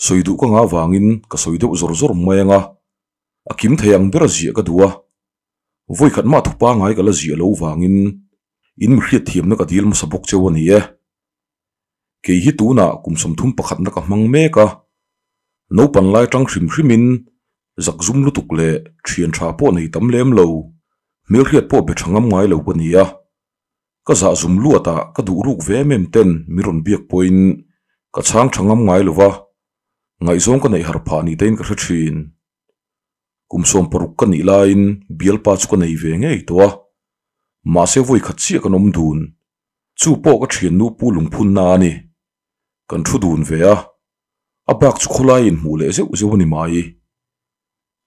Sawi duh ka ngah vangin ka sawi deuh zawr zawr mai anga, a kim thei ang ber a ziah ka duh a. Vawi khat mah thu pangngai ka la ziah lo vangin in mi hriatthiamna ka dil hmasa bawk cheu a ni e. Kei hi tunah kum 30 pakhatna ka hmang mek a, naupan lai tang hrim hrimin zakzum lutuk leh thian tha pawh nei tam lem lo, hmelhriat pawh be tha ngam ngai lo ka ni a. Ka zah zum luatah ka duh ruk ve em em ten min rawn biak pawhin ka chhang tha ngam ngai lo va, ngaihzawng ka neih har phah ni tein ka hre thin. Kum 16 ka nih laiin bialpa chu ka nei ve ngei tawh a, mahse vawi khat chiah kan awm dun. Chu pawh ka thiannu pu lungphunna a ni. Kan thu dun ve a, a bak chu khawlai inhmuh leh zeuh zeuh a ni mai.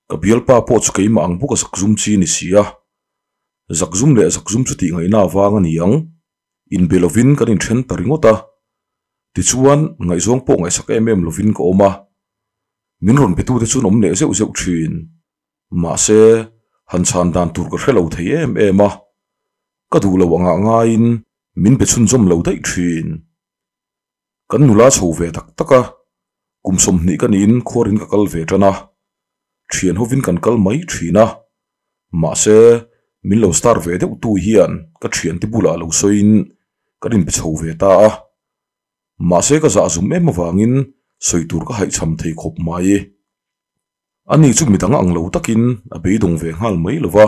Ka bialpa pawh chu keimah ang bawk a zakzum chi a ni si a, zakzum leh zakzum chu tih ngaihna avang a ni ang. Inbe lovin kan inthen ta ringawt a, tichuan ngaihzawng pawh ngaihsak em em lovin ka awm a. Min rawn betute chu an awm leh zeuh zeuh thin. Mahse, han chhan dan tur ka hre lo thei em em a, ka duh lo angah ngaiin min be chhunzawm lo daih thin. Kan nula chho ve tak tak a, kum 20 ka niin khuarin ka kal ve tan a, thian hovin kan kal mai thin a. Mahse, min lo star ve deuh tu hian ka thiante bulah lo sawiin kan inbe chho ve ta a. Mahse ka zah zum em avangin sawi tur ka haihchham thei khawp mai. Ani chu midang ang lo takin a beidawng ve nghal mai lo va.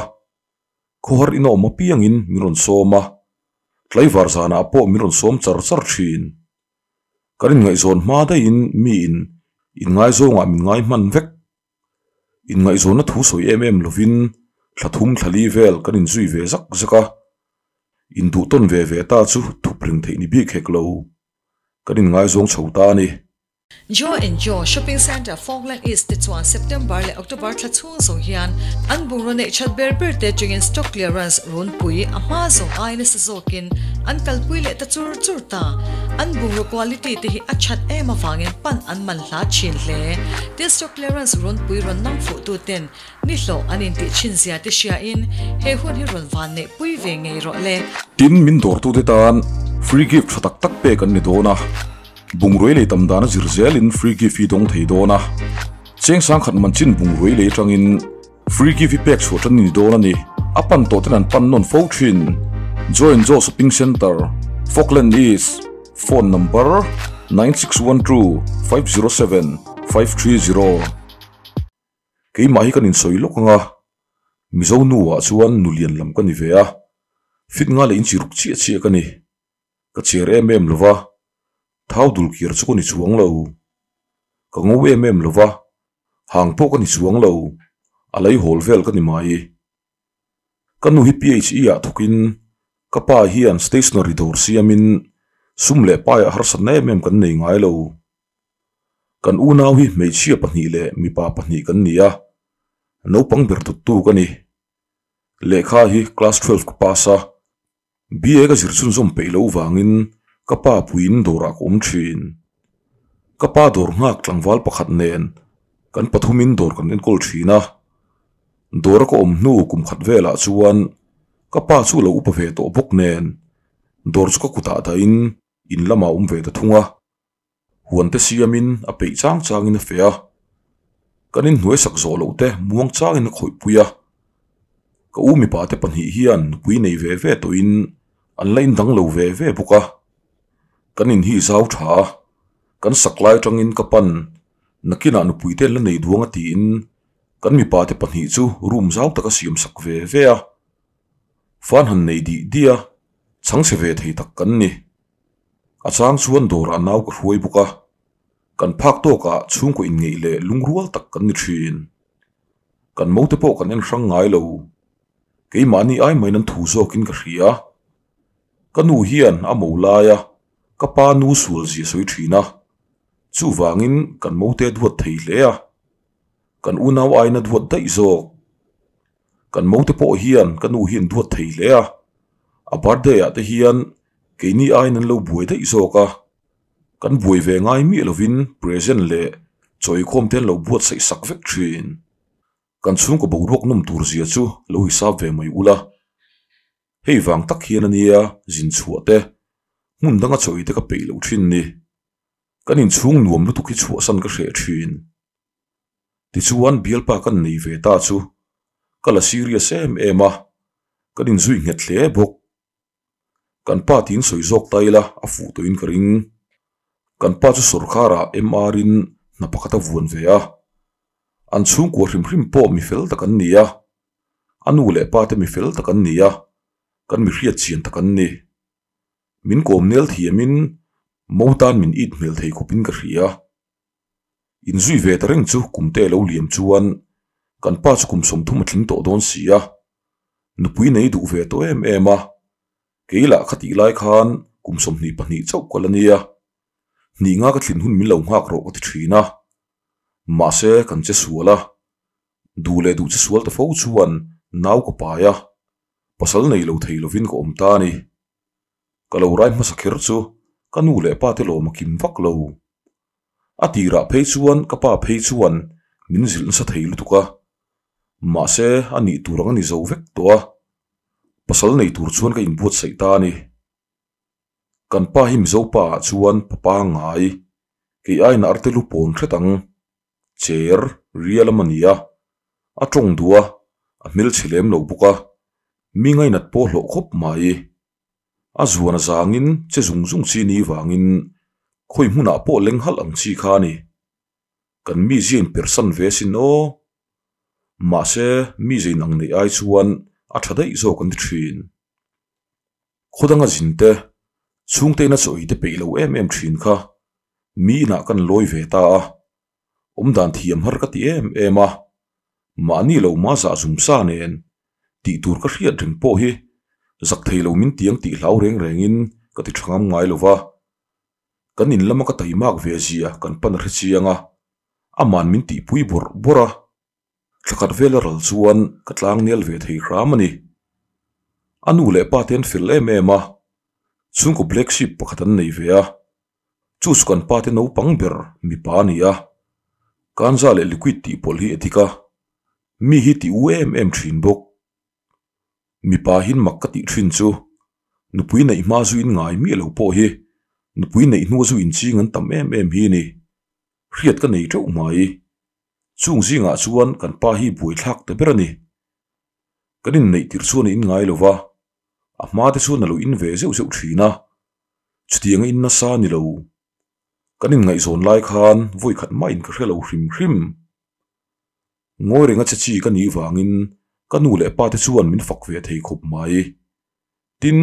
Khawhar ina awm apiangin min rawn sawm a, tlaivar zanah pawh min rawn sawm char char thin. Kan inngaihzawn hma daihin miin inngaizawngah min ngai hman vek. Inngaihzawnna thu sawi em em lovin thla thum thla li vel kan inzui ve zak zak a, induh tawn ve ve ta chu thup reng theih ni bik hek lo. Kan inngaizawng chho ta a ni. Joe and Joe Shopping Centre Falkland East te chuan September leh October thla chhung zawng hian an bungraw neih that ber ber te atangin stock clearance runpui a hma zawng ai nasa zawkin an kalpui leh ta chur chur ta. An bungraw quality te hi a that em avangin pan an man hla thin hle. Tin stock clearance runpui rawn nang fuh tu ten ni hlawh an intih thin zia te hriain he hun hi rawn van neih pui ve ngei rawh le. Tin min dawrtute tan free gift tha tak tak pek an ni dawn a. Bungrui lei tam dana zir zelin free gift hi dawng thei dawn a. Cheng sangkhat man chin bungrui lei atangin free gift hi pek chhuah tan ni dawn a ni. A pan tawh ten an pan nawn fo thin. Joe and Joe Shopping Centre, Falkland East, phone number 9612 507 530. Keimah hi kan insawi lawk anga, Mizo nu ah chuan nu lian lam ka ni ve a, fit nga leh inchiruk chiah chiah ka ni. Ka chhiar em em lova, thau dul kir chu ka ni chuang lo. Ka ngo em em lova, hang pawh ka ni chuang lo, a lei hawl vel ka ni mai. Ka nu hi PHE ah thawkin ka pa hian stationery dawr siamin sum leh paiah harsatna em em kan nei ngai lo. Kan unau hi hmeichhia pahnih leh mipa pahnih kan ni a, naupang ber tuttu ka ni. Lehkha hi class 12 ka pass a. BA ka zir chhunzawm peih loh vangin ka pa puiin dawrah ka awm thin. Ka pa dawr nghak tlangval pakhat nen kan pathumin dawr kan enkawl thin a. Dawra ka awm hnu kum khat velah chuan ka pa chu lo upa ve tawh bawk nen dawr chu ka kutah dahin in lamah awm ve ta thung a. Huan te siamin a peih chang changin a feh a, kan inhnuai sak zawh loh te muang changin a khawih pui a. Ka u mipa te pahnih hian nupui nei ve ve tawhin an la indang lo ve ve bawk a. Kan in hi zau tha a, kan sak lai atangin ka pan nakinah nupui te an la nei duang a tiin kan mipa te pahnih chu room zau tak a siam sak ve ve a. Fan han nei dih dih a, chhangchhe ve thei tak kan ni. A chang chuan dawrah nau ka hruai bawk a, kan phak tawkah chhungkaw inngeih leh lungrual tak kan ni thin. Kan mote pawh kan en hrang ngai lo. Keimahni ai maiin an thu zawkin ka hria. Ka nu hian a mo laia ka pa nu sual zia sawi thin a, chuvangin kan mote a duat thei hle a, kan unau aiin a duat daih zawk. Kan mote pawh hian ka nu hi an duat thei hle a, a birthday ah te hian keini aiin an lo buai daih zawk a, kan buai ve ngai miah lovin present leh chawikhawm te an lo buatsaih sak vek thin. Kan chhungkaw boruak nawm tur zia chu lo hisap ve mai ula. Hei vang tak hian ania zin chhuah te, hmun danga chawi te ka peih loh thin ni. Kan inchhung nuam lutuk hi chhuahsan ka hreh thin. Tichuan bialpa kan nei ve ta chu ka la serious em em a, kan inzui nghet hle bawk. Kan pa tiin sawi zawk ta ila a fuh tawhin ka ring. Kan pa chu sawrkharah MR in hna pakhat a vuan ve a. An chhungkua hrim hrim pawh mi fel tak an ni a. A nu leh pa te mi fel tak an ni a, kan mi hriat chian tak an ni. Min kawm nel thiamin mo tan min it hmel thei khawpin ka hria. Inzui ve ta reng chu kumte lo liam chuan kan pa chu kum 30 a tling tawh dawn si a, nupui nei duh ve tawh em em a, kei lah khatih lai khan kum 22 chauh ka la nia, hnih nga ka thlin hun min lo nghak rawh ka ti thin a, mahse kan che sual a, duh leh duh che sual ta fo chuan nau ka pai a, pasal nei lo thei lovin ka awm ta a ni. Ka lo rai hmasa kher chu ka nu leh pa te lawm a kim vak lo. A tirah phei chuan ka pa phei chuan min zilh nasa thei lutuk a, mahse a nih tur ang a ni zo vek tawh a, pasal nei tur chuan ka inbuatsaih ta a ni. Kan pa hi Mizo pa ah chuan pa pangngai, kei aiin a arte lu pawn hret ang, cher rial a ni a, a tawng duh a, a hmelchhe lem lo bawk a, mi ngainat pawh hlawh khawp mai. A zuan a zangin che zung zung chi ni vangin khawi hmunah pawh leng halh ang chi kha a ni. Kan mi ziain persan ve sin aw. Mahse mi zein ang neih ai chuan a tha daih zawk an ti thin. Khawdanga zin te, chhungte ina chaw ei te peih lo em em thin kha mi inah kan lawi ve ta a, awmdan thiam har ka ti em em a, mahni lo ma zah zum sa nen tih tur ka hriat reng pawh hi zak thei lo min tiang tih hlau reng rengin ka ti tha ngam ngai lo va. Kan in lama ka taimak ve zia kan pan a hre chiang a, aman min tihpui bawrh bawrh a. Thlakhat vela ral chuan ka tlang nel ve thei hram a ni. A nu leh pa te an fel em em a, chhungkaw black sheep pakhat an nei ve a, chu chu kan pa te naupang ber mipa a ni a, kanza leh liquid tih pawlh hi a dik a, mi hi ti u em em thin bawk. Mipa hin mak ka tih thin chu nupui neih hma zu in ngai miah lo pawh hi nupui neih hnua zu inching an tam em em hi a ni. Hriat ka nei teuh mai. Chung zingah chuan kan pa hi buaithlak ta ber a ni. Kan inneih tirh chuan a in ngai lo va, a hma te chuan a lo in ve zeuh zeuh thin a, chutianga in nasa a ni lo. Kan inngaihzawn lai khan vawi khat mah in ka hre lo hrim hrim. Ngawi renga che chi ka nih vangin ka nu leh pa te chuan min fak ve thei khawp mai. Tin,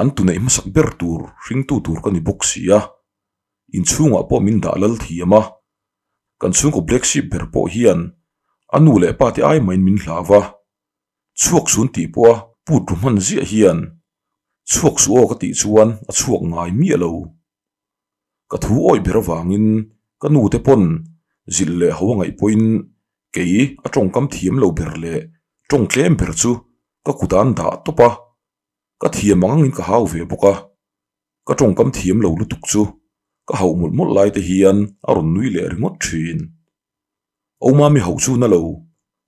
an tuneih hmasak ber tur hringtu tur ka ni bawk si a, inchhungah pawh min dah lal thiam a. Kan chhungkaw black sheep ber pawh hian a nu leh pa te ai mahin min hlau va, chhuak sun tih pawha put ru hman ziah hian chhuak suh aw ka tih chuan a chhuak ngai miah lo. Ka thu awih ber avangin ka nu te pawn zilh leh ho a ngaih pawhin kei a tawngkam thiam lo ber leh tawng tlem ber chu ka kut an dah tawp a, ka thiam ang angin ka hau ve bawk a. Ka tawngkam thiam lo lutuk chu ka hauh mawlh mawlh lai te hian a rawn nui leh ringawt thin. Aumami hauh chu na lo,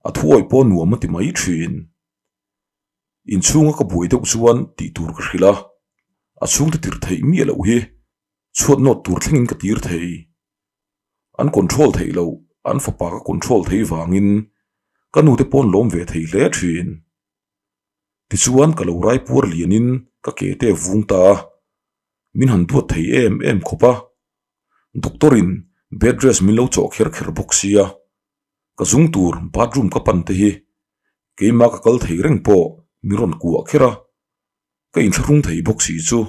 a thuawih pawh nuam a ti mai thin. Inchhunga ka buai deuh chuan tih tur ka hrilh a, a chhungte tir theih miah loh hi chhuat nawt tur thlengin ka tir thei. An control theih loh, an fapa ka control thei vangin ka nute pawn lawm ve thei hle thin. Tichuan ka lo rai puar lianin ka ke te a vung ta a, min han duat thei em em khawp a. Doctor in bed rest min lo chawh kher kher bawk sia, ka zung tur bathroom ka pan te hi keimah ka kal thei reng pawh min rawn kuah kher a, ka inthlahrung thei bawk si chu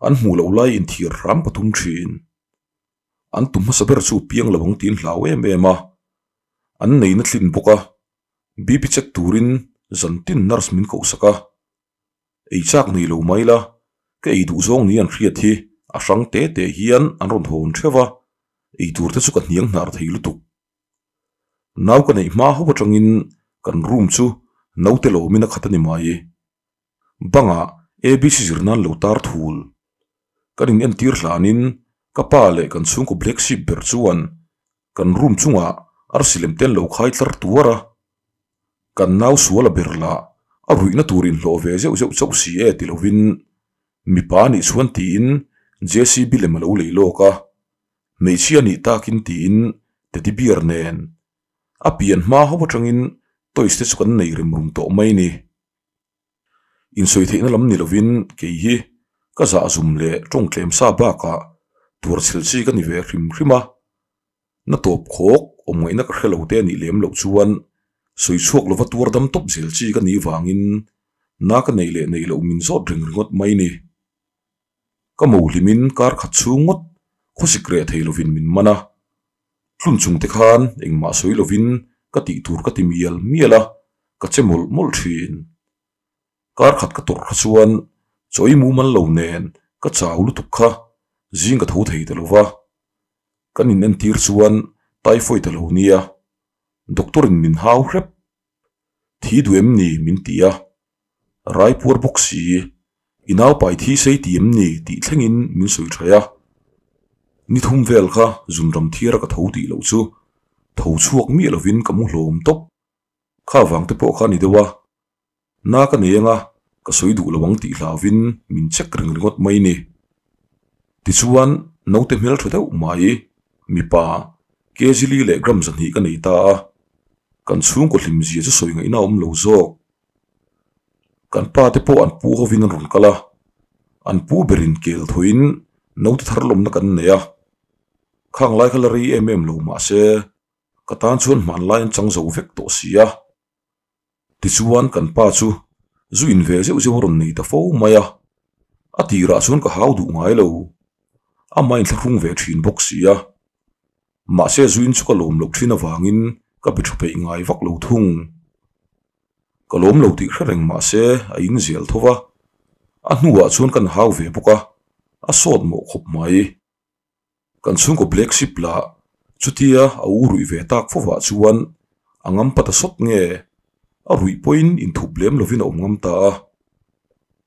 an hmuh loh lai inthiar hram ka tum thin. An tum hmasa ber chu piang lo ang tiin hlau em em a, an nei na thlin bawk a. BP check turin zantin nurse min koh sak a, ei chak nei lo mai la, ka ei duh zawng ni an hriat hi a hrang te te hian an rawn hawn theuh a, ei tur te chu ka hniang hnar thei lutuk. Nau ka neih hma ho atangin kan room chu naute lawmin a khat a ni mai. Bangah ABC zir nan lo tar thul. Kan in entir hlanin ka pa leh kan chhungkaw black sheep ber chuan kan room chungah arsi lem te an lo khai tlar tuar a. Kan nau sual a ber lah a ruihna tur inhlawh ve zeuh zeuh chauh si e ti lovin mipa nih chuan tiin JCB lem a lo lei lawk a. Hmeichhia nih takin tiin teddy bear nen a pian hma ho atangin toys te chu kan nei rem rum tawh mai ni. Insawi theihna lam ni lovin kei hi ka zahzum leh tawngtlem sa bakah tuar chhel chi ka ni ve hrim hrim a. Na tawp khawk awm ngaihna ka hre lo te anih lem loh chuan sawi chhuak lova tuar dam tawp zel chi ka nih vangin na ka neih leh neih loh min zawt reng ringawt mai ni. Ka mo hlimin kar khat chhung ngawt khawsik reh thei lovin min man a, tlun chung te khan engmah sawi lovin ka tih tur ka ti mial mial a, ka che mawlh mawlh thin. Kar khat ka tawrh kha chuan chaw i mumal lo nen ka chau lutuk kha zing ka tho thei ta lo va, kan in entir chuan typhoid a lo nia, doctor in min hau hrep. Thi duh em ni min ti a, Raipuar bawk si, i naupai thi sei ti em ni tih thlengin min sawi thaih a. Ni thum vel kha zunram thiara ka tho tih loh chu tho chhuak miah lovin ka mu hlawm tawp. Kha vang te pawh kha ni deuh a, na ka nei anga ka sawi duh lo ang tih hlauvin min check reng ringawt mai ni. Tichuan naute hmeltha deuh mai mipa kg li leh gram zahnih ka nei ta a, kan chhungkaw hlimzia chu sawi ngaihna a awm lo zawk. Kan pa te pawh an pu hovin an rawn kal a, an pu berin kel thawhin naute thar lawmna kan nei a, khang lai kha la rei em em lo mahse ka tan chuan hmanlai an chang zo vek tawh si a. Tichuan kan pa chu zu in ve zeuh zeuh a rawn nei ta fo mai a, a tirah chuan ka hau duh ngai lo, amah inthlahrung ve thin bawk si a. Mahse zu in chu ka lawm loh thin avangin ka be tha peih ngai vak lo thung. Ka lawm lo tih hre reng mahse a in zel tho va, a hnuah chuan kan hau ve bawk a, a sawt mawh khawp mai. Kan chhungkaw black sheep lah chutia a u ruih ve tak fovah chuan a ngam pa ta sawt nge, a ruih pawhin inthup lem lovin a awm ngam ta a,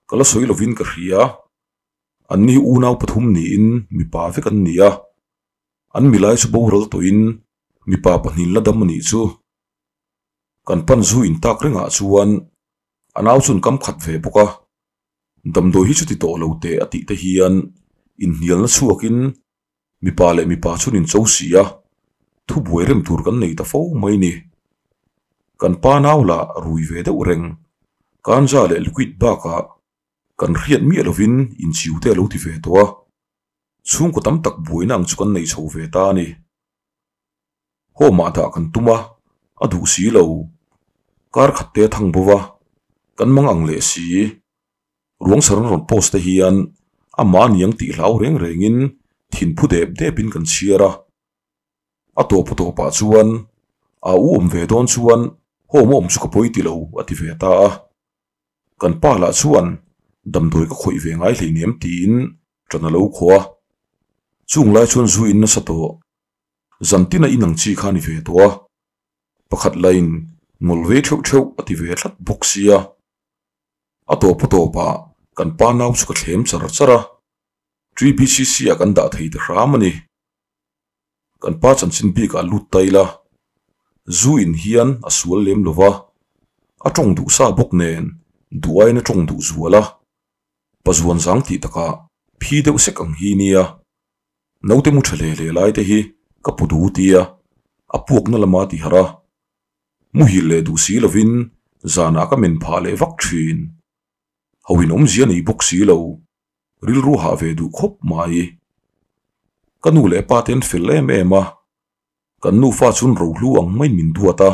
ka la sawi lovin ka hria. Anni unau pathum niin mipa vek an ni a, an milai chu boral tawhin mipa pahnih la dam a nih chu. Kan pan zu in tak rengah chuan a nau chuan kam khat ve bawk a, damdawi hi chuti tawh lo teh a tih te hian inhnialna chhuakin mipa leh mipa chuan in cho si a, thubuai rem tur kan nei ta fo mai ni. Kan pa nau lah rui ve deuh reng, ganja leh liquid bakah kan hriat miah lovin inchiu te a lo ti ve tawh a, chhungkaw tam tak buaina ang chu kan nei chho ve ta a ni. Home ah dah kan tum a, a duh si lo. Kar khat te a thang bo va, kan mang ang leh si. Ruang sar an rawn post te hian amah a niang tih hlau reng rengin thin phu dep depin kan chhiar a. A tawp a tawpah chuan a u awm ve dawn chuan home a awm chu ka pawi ti lo a ti ve ta a. Kan pa lah chuan damdawi ka khawih ve ngai hleinem tiin ṭan a lo khaw a. Chung lai chuan zu in nasa tawh. Zantina inang chi kha a ni ve tawh a, pakhat lain ngawl ve theuh theuh a ti ve tlat bawk sia. A tawp a tawpah kan pa nau chu ka thlem char char a, TBCC ah kan dah thei ta hram a ni. Kan pa chanchin bikah lut ta ila, zu in hian a sual lem lo va, a tawng duh sa bawk nen duh aiin a tawng duh zual a, pazuan zang tih takah phi deuh sek ang hi nia. Naute mu tha hle hle lai te hi ka pu du tia a puakna lama ti harh a, muhil leh duh si lovin zanah ka men phah leh vak thin. Ho in awmzia nei bawk si lo, rilru hah ve duh khawp mai. Ka nu leh pa te an fel em em a, kan nufa chuan rohlu ang maiin min duat a,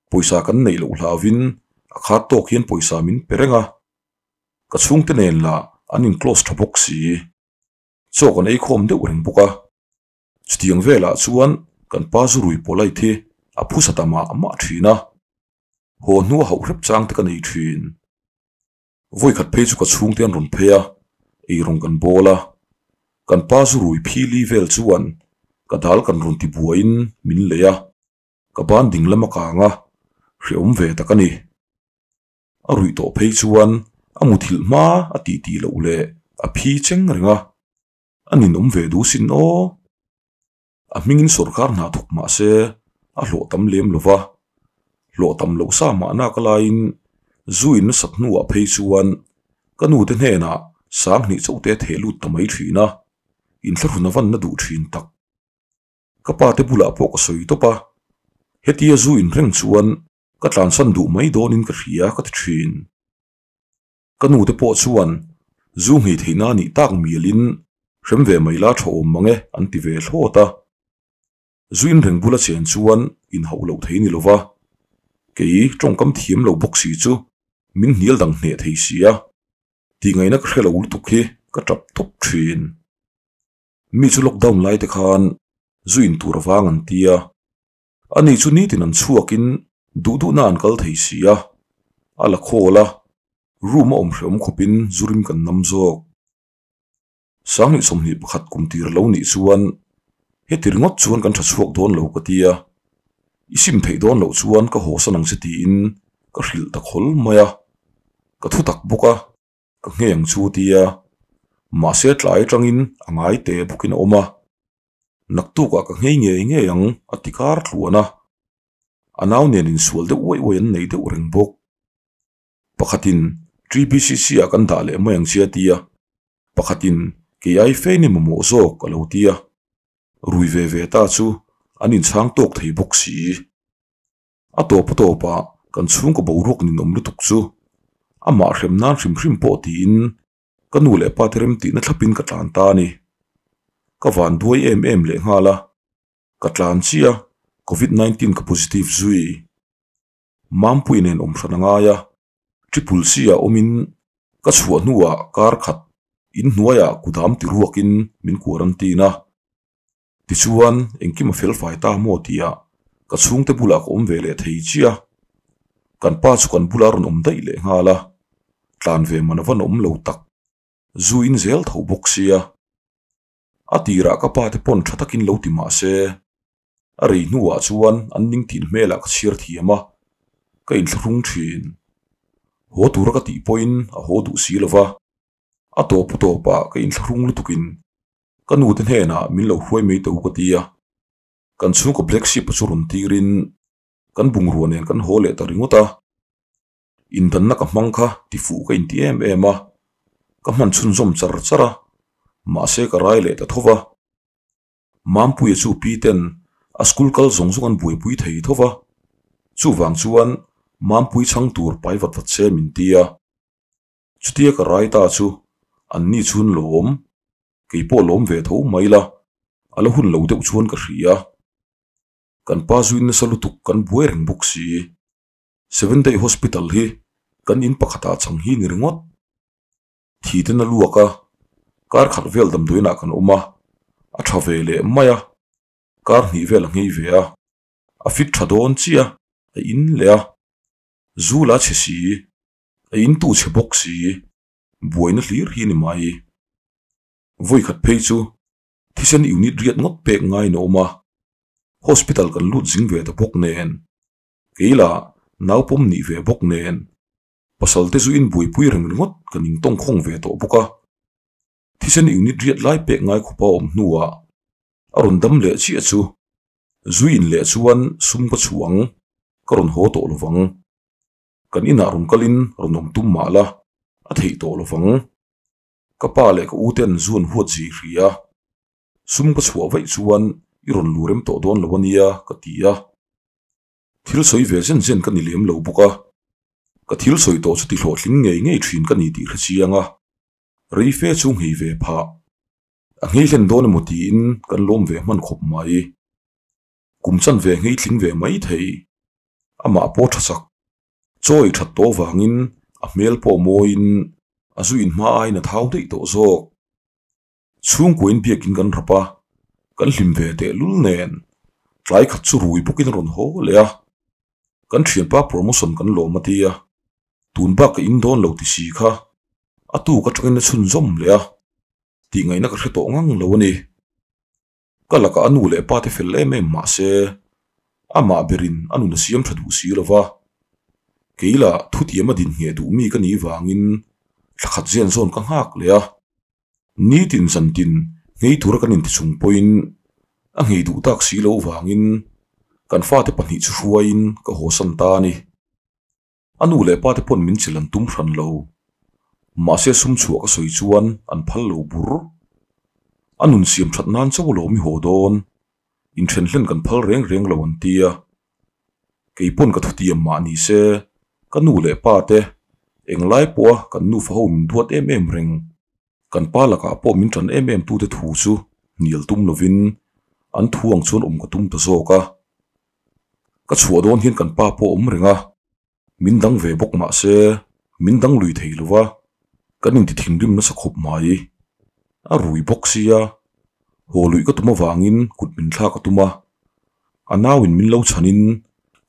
pawisa kan neih loh hlauvin a khat tawk hian pawisa min pe reng a, ka chhungte nen lah an in close tha bawk si. Chaw kan ei khawm deuh reng bawk a, chutiang velah chuan kan pa zu rui polite hi a phusa ta mah mah thin a, haw hnua hauh hrep chang te ka nei thin. Vawikhat phei chu ka chhungte an rawn phei a, eirawng kan bawl a, kan pa zu rui phili vel chuan ka dal kan rawn ti buaiin min lei a, ka ban ding lam a kang a, hrehawm ve tak a ni. A ruih tawh phei chuan a muthilh hma a tih tih loh leh a phi cheng reng a, a ninawm ve duh sin aw. A hmingin sawrkar hna thawk mah se a hlawh tam lem lo va, hlawh tam loh sa mahna ka laiin zu in nasat hnuah phei chuan ka nute hnenah sanghnih chauh te a theh lut ta mai thin a. Inthlahrun a van na duh thin tak. Ka pa te bulah pawh ka sawi tawp a, hetia zu in reng chuan ka tlansan duh mai dawnin ka hria ka ti thin. Ka nu te pawh chuan zu nghei theihna a nih tak mialin hrem ve mai la tha awm mang e an ti ve thlawt a. Zu in reng bula chen chuan inhauh loh thei ni lova, kei tawngkam thiam lo bawk si chu min hnial dang hneh thei si a, tihngaihna ka hre lo lutuk hi ka tap tawp thin. Mi chu lockdown lai te khan zu in tur avang an ti a, ani chu nitin an chhuakin duh duhna an kal thei si a, a la khawl a, room a awm hrehawm khawpin zu rim kan nam zawk. Sanghnih 21 kum tir lo nih chuan heti ringawt chuan kan tha chhuak dawn lo ka ti a, i sim theih dawn loh chuan ka haw san ang che tiin ka hrilh ta khawl mai a, ka thu tak bawk a, ka nghe ang chu tia, mahse tlai atangin a ngai te bawkin a awm a, naktukah ka nghei ngei ngei ang a ti kar tluan a, a nau nen insual deuh uaih uaih an nei deuh reng bawk. Pakhatin TBCC ah kan dah leh mai ang che a ti a, pakhatin kei ai fe ni mamawh zawk a lo ti a, rui ve ve ta chu an inchhang tawk thei bawk si. A tawp a tawpah kan chhungkaw boruak ninawm lutuk chu amah hrem nan hrim hrim pawh tiin ka nu leh pa te remtihna thlapin ka tlan ta a ni. Ka van duai em em lehnghal a, ka tlan chiah a, Covid 19 ka positive zui. Mampui nen awm hran a ngai a, Triple C ah awmin ka chhuah hnuah kar khat inhnuaiah kudam ti ruakin min quarantine a. Tichuan engkim a fel fai ta maw tihah ka chhungte bulah ka awm ve leh thei chiah a, kan pa chu kan bula rawn awm daih leh nghal a, tlan ve man a va nawm lo tak, zu in zel tho bawk sia. A tirah ka pa te pawn tha takin lo ti mah se, a rei hnuah chuan an ning tin hmelah ka chhiar thiam a, ka inthlahrung thin. Haw tura ka tih pawhin a haw duh si lo va, a tawp tawpah ka inthlahrung lutukin ka nu te hnenah min lo hruai mai tawh u ka ti a, kan chhungkaw black sheep a chu rawn tirin kan bungrua nen kan haw leh ta ringawt a, indanna ka hmang kha tifuh ka inti em em a, ka hman chhunzawm char char a, mahse ka rai leh ta tho va. Mampuia chu pi ten a school kal zawng zawng an buaipui thei tho va, chuvang chuan Mampui chhang tur pai vat vat se min ti a. Chutia ka rai ta chu an ni chhun lawm, kei pawh lawm ve tho mai la, a la hun lo deuh chuan ka hria. Kan pa zuin nasa lutuk kan buai reng bawk si. Seven Day Hospital hi kan in pakhatah chang hi ni ringawt. Thi ten a luak a, kar khat vel damdawiinah kan awm a, a tha ve leh mai a, kar hnih vel a nghei ve a, a fit tha dawn chiah a in leh a, zu la chhe si. A in tu chhe bawk si, buaina hlir hi ni mai. Vawi khat phei chu thisen unit riat ngawt pek ngaiin a awm a, hospital kan lut zing ve ta bawk nen, kei lah naupawm nih ve bawk nen, pasal te zu in buaipui reng ringawt kan intawng khawng ve tawh bawk a. Thisen unit riat lai pek ngai khawpa awm hnuah a rawn dam leh chiah chu zu in leh chuan sum ka chhuang ka rawn haw tawh lovang. Kan inah rawn kalin rawn awm tum mah la, a theih tawh lo vang. Ka pa leh ka u ten zu an huat zih hrih a, sum ka chhuah vaih chuan i rawn lu rem tawh dawn lo a nia ka ti a. Thil sawi ve zen zen ka ni lem lo bawk a, ka thil sawi tawh chu ti hlawhtling ngei ngei thin ka ni tih hre chiang a, rei fe chu nghei ve phah. A nghei hlen dawn emaw tiin kan lawm ve hman khawp mai. Kum chan ve nghei tling ve mai thei. Amah pawh tha chak. Chaw ei that tawh vangin a hmel pawh mawiin a zu in hma aiin a thau daih tawh zawk. Chhungkuain biakin kan rap a, kan hlim ve teh lul nen tlai khat chu rui bawkin a rawn haw leh a. Kan thianpa promotion kan lawm a tia, tun bak ka in dawn lo ti si kha a tuk atangin a chhunzawm leh a, tih ngaihna ka hre tawh ngang lo a ni. Ka lakah a nu leh pa te fel em em mah se, amah berin a nun a siam tha duh si lo va. Kei lah thutiam a din ngheh duh mi ka nih vangin thla khat zian zawn ka nghak leh a. Nitin zantin nghei tura kan inti chung pawhin a nghei duh tak si lo vangin kan fate pahnih chu hruaiin ka hawsan ta a ni. A nu leh pa te pawn min chilh an tum hran lo. Mahse sum chhuah ka sawi chuan an phal lo bur. A nun siam that nan chauh alawm i haw dawn, inthen hlen kan phal reng reng lo an ti a. Kei pawn ka thutiam mah ni se, ka nu leh pa te englai pawha kan nufa ho min duat em em reng. Kan pa lakah pawh min tan em em tute thu chu hnial tum lovin an thu ang chuan awm ka tum ta zawk a. Ka chhuah dawn hian kan pa pawh awm reng a, min dang ve bawk mah se min dang lui thei lo va, kan inti thinrim nasa khawp mai. A rui bawk sia, haw luih ka tum avangin kut min thlak a tum a, a nauin min lo chhanin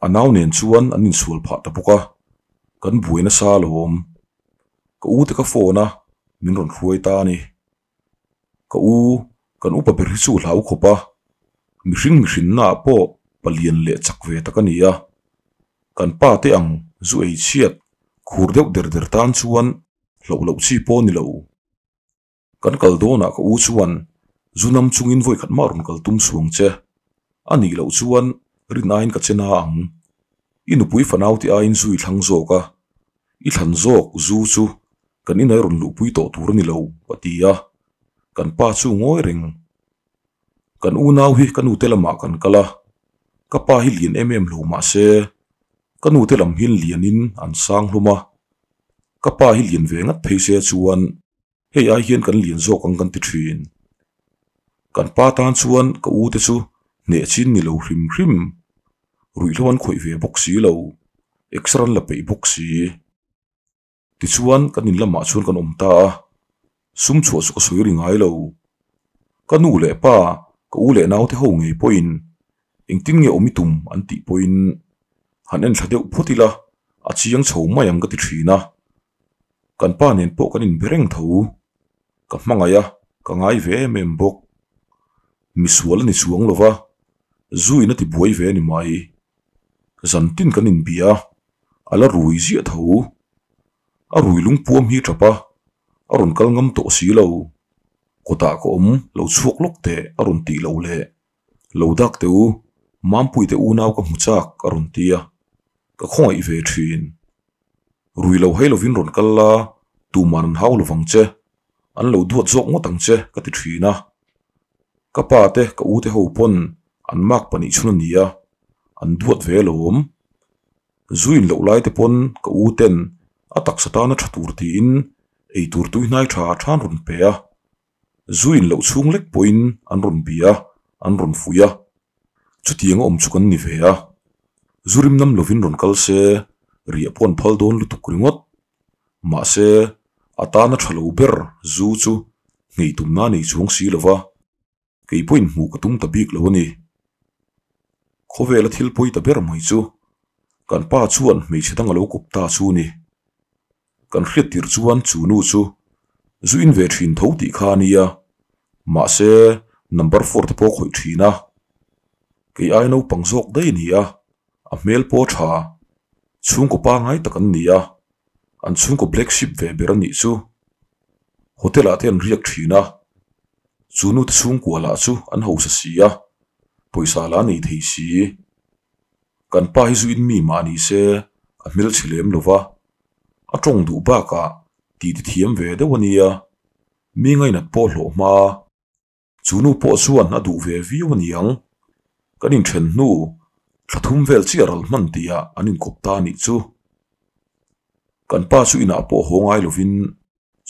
a nau nen chuan an insual phah ta bawk a, kan buai nasa alawm. Ka u te ka phone a, min rawn hruai ta a ni. Ka u, kan upa ber hi chu hlau khawp a, mihring mihrinna ah pawh palian leh chak ve tak a ni a. Kan pa te ang zu ei chhiat khur deuh der der tan chuan hloh loh chi pawh a ni lo. Kan kal dawnah ka u chuan zu nam chungin vawi khat mah rawn kal tum suang che. A nih loh chuan rin aiin ka che na ang. I nupui fanau tih aiin zu i thlang zawk a, i thlan zawk zu chu kan inai rawn luhpui tawh tur a ni lo, a ti a. Kan pa chu ngawi reng. Kan unau hi ka nute lamah kan kal a, ka pa hi lian em em lo mah se ka nute lam hian lianin an sang hlawm a, ka pa hi lian ve ngat phei se chuan Hei ai hian kan lian zawk ang kan ti thin. Kan pa tan chuan ka u te chu hneh chin ni lo hrim hrim. Ruihhlo an khawih ve bawk si lo, exer an la peih bawk si. Tichuan kan in lamah chuan kan awm ta a, sum chhuah chu ka sawi ri ngai lo. Ka nu leh pa, ka u leh naute ho ngei pawhin engtin nge awm i tum an tih pawhin han en thla deuh phawt ila a chiang chho mai ang ka ti thin a. Kan pa nen pawh kan inbe reng tho. Ka hmangaih a, ka ngai ve em em bawk. Misual a ni chuang lo va, zu in a ti buai ve a ni mai. Zan tin kan inbia a, a la rui ziah tho. A rui lungpuam hi tap a, a rawn kal ngam tawh si lo. Kawtah ka awm lo chhuak lawk teh a rawn tih loh leh Lo dak teh u, Mampuite unau ka hmu chak a rawn ti a, ka khawngaih ve thin. Rui lo hei lovin rawn kal la, tuman an hau lovang che, an lo duat zawk ngawt ang che ka ti thin a. Ka pa te ka u te ho pawn an mak pahnih chhun a ni a, an duat ve alawm. Zu in loh lai te pawn ka u ten a taksa tana tha tur tiin eitur tui hnai tha than rawn pe a. Zu in loh chhung lek pawhin an rawn bia a, an rawn fuih a. Chutiang a awm chu kan ni ve a. Zu rim nam lovin rawn kal se, riah pawh an phal dawn lutuk ringawt. Mahse, a tana tha lo ber zu chu nghei tumna a nei chuang si lo va, kei pawhin hmuh ka tum ta bik lo a ni. Khawvela thil pawi ta ber mai chu kan pa chuan hmeichhe dang a lo kawp ta chu ni. Kan hriat tir chuan chu nu chu zu in ve thin tho tih kha a nia, mahse number four te pawh khawih thin a. Kei ai naupang zawk daih a ni a, a hmel pawh a tha. Chhungkaw pangai tak an ni a, an chhungkaw black sheep ve ber a nih chu. Hotel ah te an riak thin a, chu nu te chhungkua lah chu an hausa si a, pawisa lah a nei thei si. Kan pa hi zu in mi mah ni se a hmelchhe lem lo va, a tawng duh bakah tih ti thiam ve deuh a nia, mi ngainat pawh hlawh hma. Chu nu pawh chuan a duh ve viau a niang. Kan inthen hnu thla thum vel chiah ral hman tihah an inkawp ta a nih chu. Kan pa chu inah pawh haw ngai lovin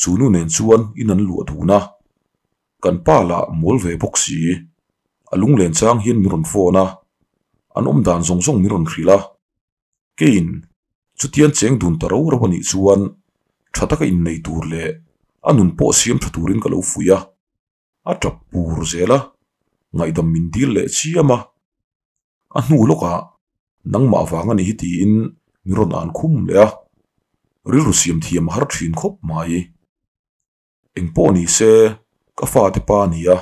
chu nu nen chuan in an luah dun a. Kan pa lah mawl ve bawk si. A lunglen chang hian min rawn phone a, an awm dan zawng zawng min rawn hrilh a. Keiin chutian cheng dun ta ro ro a nih chuan tha taka innei tur leh a nun pawh siam tha turin ka lo fuih a, a tap pur zel a, ngaihdam min dil leh chiam a. A hnu lawkah nangmah vang a nih hi tiin min rawn an khum leh a, rilru siam thiam a har thin khawp mai. Eng pawh ni se, ka fate pa a ni a,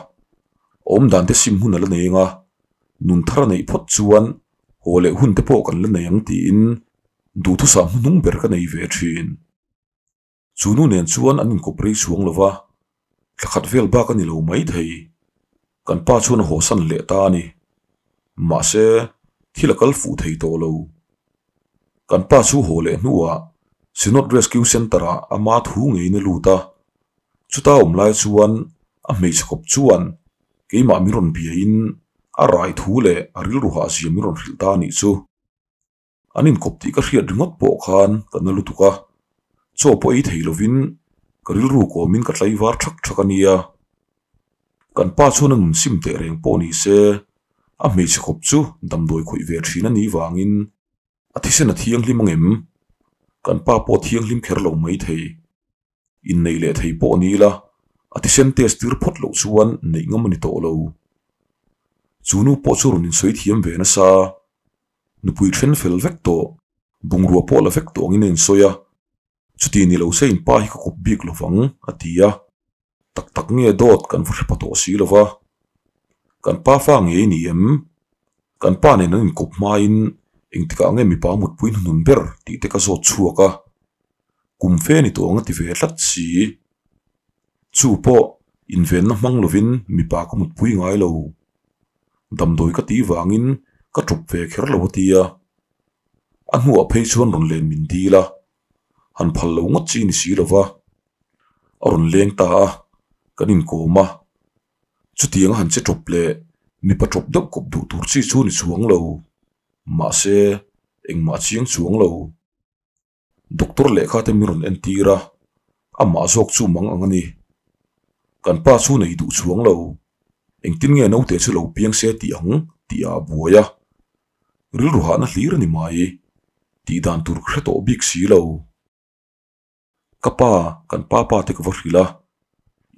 awmdan te sim hun a la nei anga, nun thar a neih phawt chuan haw leh hun te pawh kan la nei ang tiin duhthusah hmuhnung ber ka nei ve thin. Chu nu nen chuan an inkawp rei chhuang lo va, thla khat vel bak a ni lo mai thei. Kan pa chuan a hawsan leh ta a ni. Mahse, thil a kal fuh thei tawh lo. Kan pa chu haw leh hnuah Synod Rescue Centre-ah ama thu ngeiin a lut a, chuta awm lai chuan A hmeichhe kawp chuan keimah min rawn biain a rai thu leh a rilru hah zia min rawn hrilh ta a nih chu. An inkawp tih ka hriat ringawt pawh khan ka na lutuk a, chaw pawh ei thei lovin ka rilru kawmin ka tlaivar thak thak a nia. Kan pa chuan a nun sim teh reng pawh ni se, a hmeichhe kawp chu damdawi khawih ve thin a nih vangin a thisen a thianghlim angem? Kan pa pawh thianghlim kher lo maithei. Inneih leh thei pawh ni ila, a thisen test tir phawt loh chuan neih ngam a ni tawh lo. Chu nu pawh chu rawn insawi thiam ve nasa. Nupui then fel vek tawh, bungrua pawh la vek tawh angin a insawi a. Chuti ni lo se in pa hi ka kawp bik lovang, a ti a. Tak tak nge dawt kan va hre pha tawh si lova. Kan pa fa ngei ni em? Kan pa nen an inkawp hmain engtikah nge mipa mutpui hnuhnun ber tih te ka zawt chhuak a. Kum fe ni tawh ang a ti ve tlat si. Chu pawh invenna hmang lovin mipa ka mutpui ngai lo. Damdawi ka tih vangin ka ṭawp ve kher lo a ti a. A hnuah phei chuan rawn len min dil a. Han phal lo ngawt chi ni si lo va, a rawn leng ta a, kan inkawm a. Chutiang a han che tawp leh mipa tawp deuh kawp duh tur chi chu ni chuang lo. Mahse, engmah chiang chuang lo. Doctor lehkha te min rawn entir a, amah zawk chu mang ang a ni. Kan pa chu nei duh chuang lo. Engtin nge naute chu lo piang se tih ang tih ah a buai a. Rilru hahna hlir a ni mai. Tih dan tur hre tawh bik si lo. Ka pa, kan pa pa te ka va hrilh a,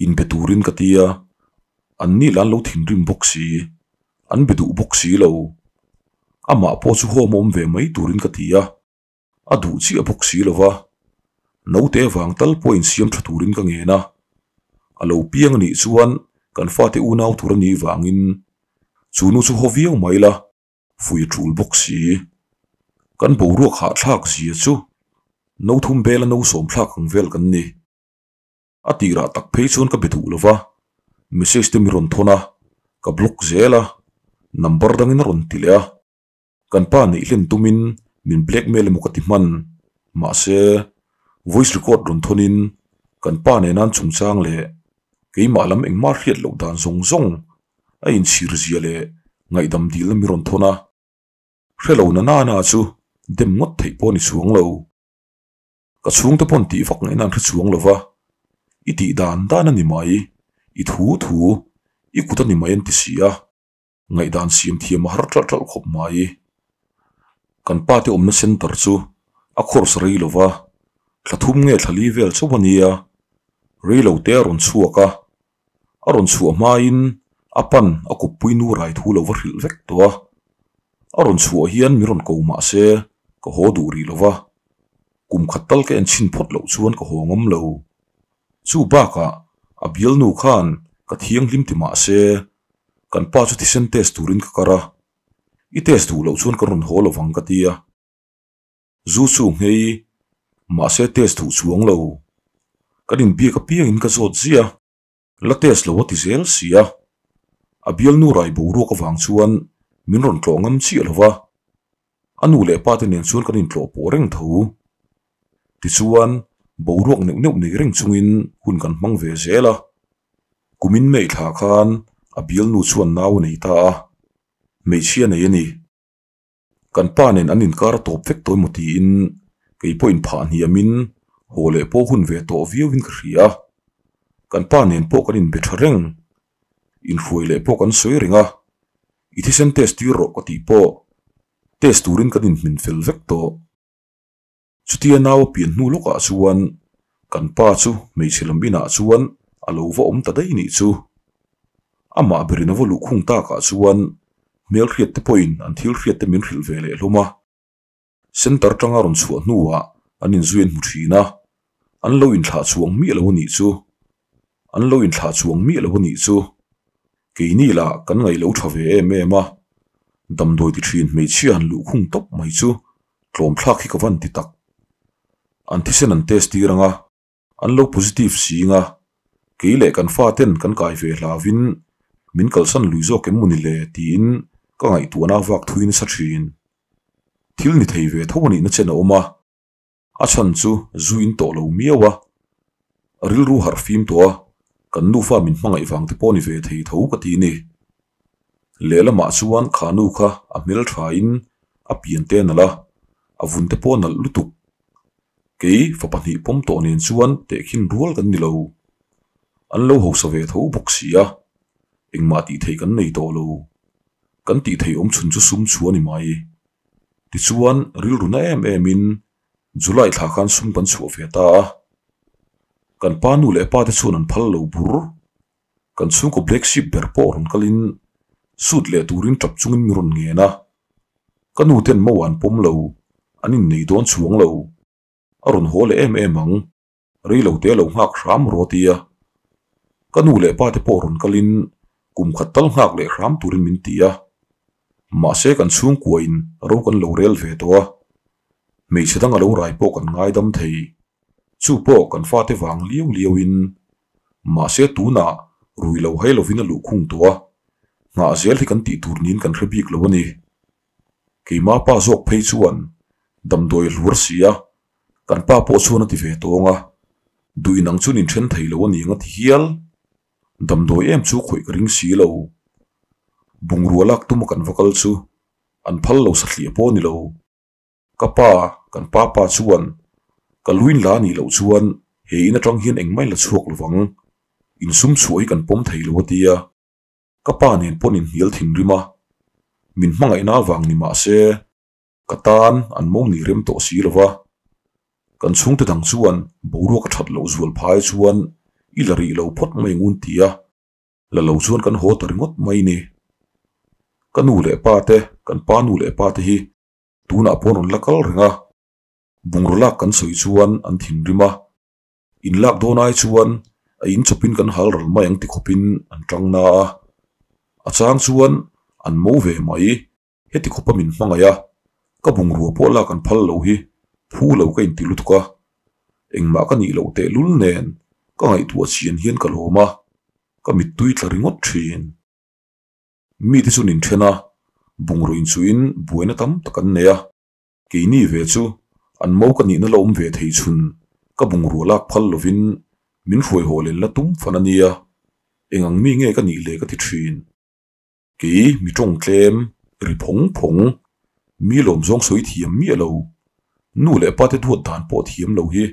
inbe turin ka ti a, an ni lah an lo thinrim bawk si, an be duh bawk si lo. Amah pawh chu home a awm ve mai turin ka ti a, a duh chiah bawk si lo va, naute vang tal pawh insiam tha turin ka ngen a, a lo piang a nih chuan kan fate unau tur a nih vangin chu nu chu haw viau mai la, fui a tul bawk si. Kan boruak hahthlak zia chu no thum bela no sawm thlak ang vel kan ni. A tirah tak phei chuan ka be duh lo va, message te mi rawn thawn a, ka block zel a, number dangin a rawn ti leh a. Kan pa neih hlen tumin min blackmail emaw ka ti hman. Mahse, voice record rawn thawnin kan pa nena an chungchang leh keimah lam engmah hriat loh dan zawng zawng a inchhir zia leh ngaihdam dilna mi rawn thawn a. Hre lo na nana chu dem ngawt theih pawh a ni chuang lo. Ka chhungte pawn tih vak ngaihna an hre chuang lo va, i tih dan dan a ni mai, i thu thu, i kut a ni mai an ti si a. Ngaihdan siam thiam a har ṭalh ṭalh khawp mai. Kan pa te awmna center chu a course rei lo va, thla thum nge thla li vel chauh a nia. Rei lo te a rawn chhuak a, a rawn chhuah hmain a pan a kuppui nu rai thu lo va hrilh vek tawh a. A rawn chhuah hian min rawn ko mah se ka haw duh rih lo va, kum khat tal ka en chhin phawt loh chuan ka haw ngam lo. Chu bakah a bialnu khan ka thianghlim ti mah se Kan pa chu thisen test turin ka kar a, i test duh loh chuan ka rawn haw lovang ka ti a. Zu chu nghei, mahse test duh chuang lo. Kan inbiak apiangin ka zawt ziah a, la test lo a ti zel si a. A bialnu rai boruak avang chuan min rawn tlawh ngam chiah lo va, a nu leh pa te nen chuan kan intlawh pawh reng tho. Tichuan, boruak neuh neuh nei reng chungin hun kan hmang ve zel a. Kumin May thla khan a bialnu chuan nau a nei ta a, hmeichhia nei a ni. Kan pa nen an inkar a tawp vek tawh emaw tiin kei pawh inphah hniamin haw leh pawh hun ve tawh viauin ka hria. Kan pa nen pawh kan inbe tha reng, inhruai leh pawh kan sawi reng a, i thisen test tir rawh ka tih pawh test turin kan inhmin fel vek tawh. Chutia nau a pian hnu lawkah chuan kan pa chu hmeichhe lam inah chuan a lo va awm ta daih nih chu. Amah berin a va luhkhung takah chuan hmelhriat te pawhin an thil hriat te min hrilh ve leh hlawm a. Centre tanga rawn chhuah hnuah an inzui an hmu thin a, an lo inthlah chhuang miah lo a nih chu. An lo inthlah chhuang miah lo a nih chu. Keini lah kan ngaih lo tha ve em em a, damdawi ti thin hmeichhia han luhkhung tawp mai chu tlawm thlak hi ka van ti tak. An thisen an test tir ang a, an lo positive sing a, kei leh kan fa ten kan kai ve hlauhin min kalsan lui zawk em maw ni le tiin ka ngaihtuahna vak thui nasa thin. Thil ni thei ve tho a nihna chen a awm a, a chhan chu zu in tawh lo miau a, a rilru harh fim tawh a, Kan nufa min hmangaih vang te pawh ni ve thei tho ka ti ni. Lehlamah chuan kha nu kha a hmelthain a pian te a nalh a, a vun te pawh a nalh lutuk. Kei fa pahnih pawm tawh nen chuan tehkhin rual kan ni lo. An lo hausa ve tho bawk si a, engmah tih theih kan nei tawh lo. Kan tih theih awm chhun chu sum chu a ni mai. Tichuan rilru na em emin July thla khan sum kan chhuah ve ta a. Kan pa nu leh pa te chuan an phal lo bur. Kan chhungkaw black sheep ber pawh rawn kalin suit leh turin tap chungin mi rawn ngen a. Ka nu ten mo an pawm lo, an innei dawn chuang lo. A rawn haw leh em em ang, rei lo te a lo nghak hram rawh a ti a. Ka nu leh pa te pawh rawn kalin kum khat tal nghak leh hram turin min ti a. Mahse kan chhungkuain ro kan lo rel ve tawh a, hmeichhe dang a lo rai pawh kan ngaidam thei. Chu pawh kan fate vang liau liauin mahse tunah rui lo hai lovin a luhkhung tawh a, nghah zel hi kan tih tur niin kan hre bik lo a ni. Keimah pa zawk phei chuan damdawi a hluar si a, kan pa pawh chuan a ti ve tawng a, duh inang chu nin then thei lo a ni ang a ti hial. Damdawi em chu khawih ka ring si lo. Bungrua lak tuma kan va kal chu an phal lo sathliah pawh a ni lo. Ka pa, kan pa pa chuan ka luin la anih loh chuan he in atang hian engmah in la chhuak lovang, insum chhuah hi kan pawm thei lo a ti a. Ka pa nen pawn inhnial thinrim a, min hmangaihna avang ni mah se ka tan an mo ni rem tawh si lova. Kan chhungte dang chuan boruak a that loh zual phai chuan i la rih lo phawt mai ngun ti a. La lo chuan kan haw ta ringawt mai ni. Ka nu leh pa te, kan pa nu leh pa te hi tunah pawh rawn la kal reng a, bungraw lak kan sawi chuan an thinrim a, in lak dawn ai chuan a in chawpin kan hal ral mai ang ti khawpin an tang na a, a chang chuan an mo ve mai, heti khawpa min hmangaih a, ka bungrua pawh lak an phal lo hi phu lo ka inti lutuk a, engmah ka nih loh tehlul nen ka ngaihtuah chian hian ka lawm a, ka mittui tla ringawt thin. Mite chu nin then a, bungraw inchuhin buaina tam tak an nei a, keini ve chu an mo ka nihna la awm ve thei chhun ka bungrua lak phal lovin min hruai haw len la tum fan a nia, eng ang mi nge ka nih le ka ti thin. Kei mi tawng tlem, ri phawng phawng, mi lawm zawng sawi thiam miah lo, nu leh pa te duat dan pawh thiam lo hi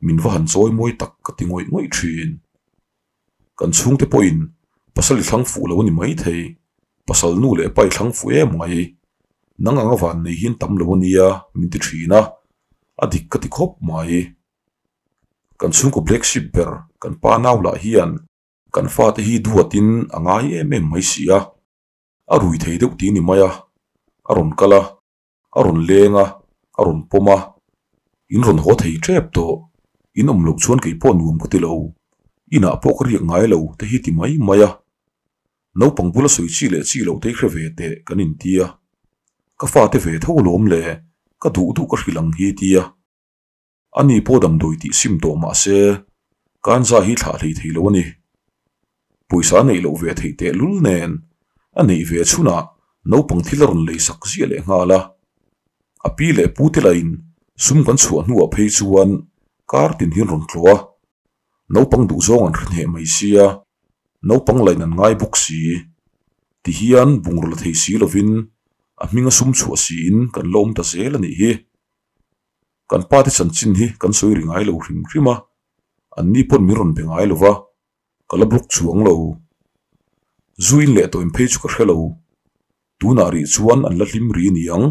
min va han chawi mawi tak ka ti ngawih ngawih thin. Kan chhungte pawhin pasal i thlang fuh lo a ni maithei, pasal nu leh pa i thlang fuh em mai, nang anga van nei hian tam lo a nia min ti thin a, a dik ka ti khawp mai. Kan chhungkaw black sheep ber kan pa nau lah hian kan fate hi duatin a ngai em em mai si a, a rui thei deuh ti ni mai a, a rawn kal a, A rawn leng a, a rawn pawm a, In rawn haw thei tep tawh, in awm loh chuan kei pawh nuam ka ti lo, inah pawh ka riak ngai lo te hi ti mai mai a. Naupang bula sawi chi leh chi loh te hi hre ve teh kan inti a, ka fate ve tho lawm le, ka duh duh ka hrilh ang hi ti a. Ani pawh damdawi tih sim tawh mah se, kanza hi thlah hlei thei lo a ni. Pawisa a neih loh ve theih tehlul nen, a neih ve chhunah naupang thil a rawn lei sak ziah leh nghal a. A pi leh pu te lahin sum kan chhuah hnuah phei chuan kar tin hian rawn tlawh a, naupang duhzawng an hre hneh mai sia, naupang lain an ngai bawk si. Tihian bungraw la thei si lovin a hminga sum chhuah siin kan la awm ta zel a nih hi. Kan pa te chanchin hi kan sawi ri ngai lo hrim hrim a, an ni pawn min rawn be ngai lo va, ka la block chuang lo. Zu in leh tawh in phei chu ka hre lo. Tunah rih chuan an la hlim ri ni ang.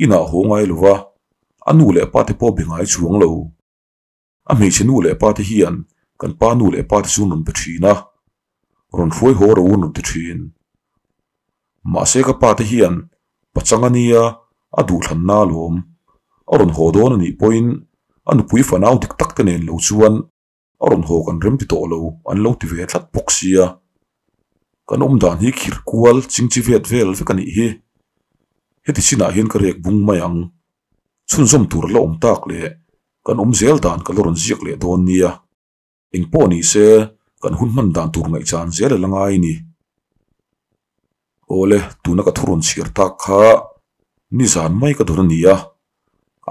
Inah haw ngai lo va, a nu leh pa te pawh be ngai chuang lo. A hmeichhe nu leh pa te hian kan pa nu leh pa te chu an rawn be thin a, rawn hruai haw ro an rawn ti thin. Mahse ka pa te hian pachang a nia a duhthlanna alawm. A rawn haw dawn a nih pawhin a nupui fanau dik tak te nen lo chuan a rawn haw kan rem ti tawh lo an lo ti ve tlat bawk sia. Kan awm dan hi khirh kual chingchi vet vel vek a nih hi. Heti chinah hian ka rek bung mai ang. Chhunzawm tur la awm tak leh kan awm zel dan ka la rawn ziak leh dawn nia. Eng pawh ni se kan hun hman dan tur ngaihchan zel a la ngai ni. Awle, tuna ka thurawn chhiar tak kha nizan mai ka dawn a ni a,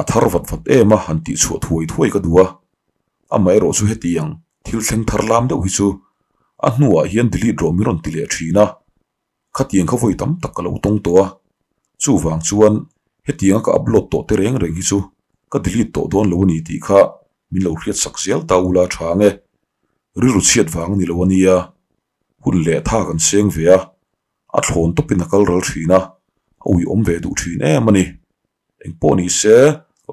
a thar vat vat em a han tih chhuah thuai thuai ka duh a, amaherawh chu hetiang thil thleng thar lam deuh hi chu. A hnuah hian delete rawh min rawn ti leh thin a, khatiang kha vawi tam tak ka lo tawng tawh a, chuvang chuan hetianga ka upload tawh te reng reng hi chu ka delete tawh dawn lo a ni tih kha min lo hriat sak zel ta ula tha ang e. Rilru chhiat vang a ni lo a nia, hun leh tha kan seng ve a, a thlawn tawpin a kal ral thin a, a uiawm ve duh thin em a ni. Engpawh ni se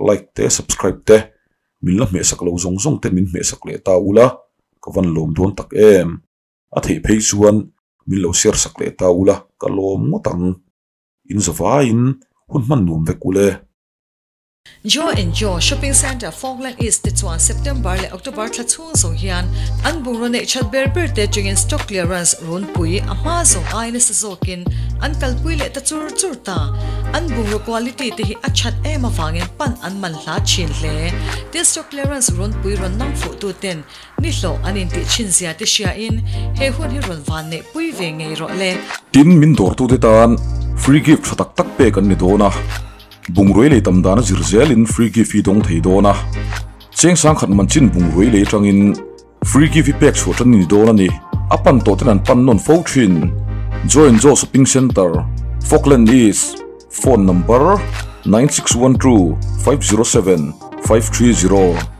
like te subscribe te min la hmehsak lo zawng zawng te min hmehsak leh ta ula ka van lawm dawn tak em. A theih phei chuan min lo share sak leh ta ula ka lawm ngawt ang. In zavaiin hun hman nuam vek ule. Joe and Joe Shopping Centre Falkland East te chuan September leh October thla chhung zawng hian an bungraw neih that ber ber te atangin stock clearance runpui a hma zawng ai nasa zawkin an kalpui leh ta chur chur ta. An bungraw quality te hi a that em avangin pan an man hla thin hle. Tin stock clearance runpui rawn nang fuh tu ten ni hlawh an intih thin zia te hriain he hun hi rawn van neih pui ve ngei rawh le. Tin min dawrtute tan free gift tha tak tak pek an ni dawn a. Bungrui lei tam dana zir zelin free gift hi dawng thei dawn a, cheng sangkhat man chin bungrui lei atangin free gift hi pek chhuah tan a ni dawn a ni. A pan tawh ten an pan nawn fo thin. Join Joe Shopping Centre, Falkland East, Phone number, 9612 507 530.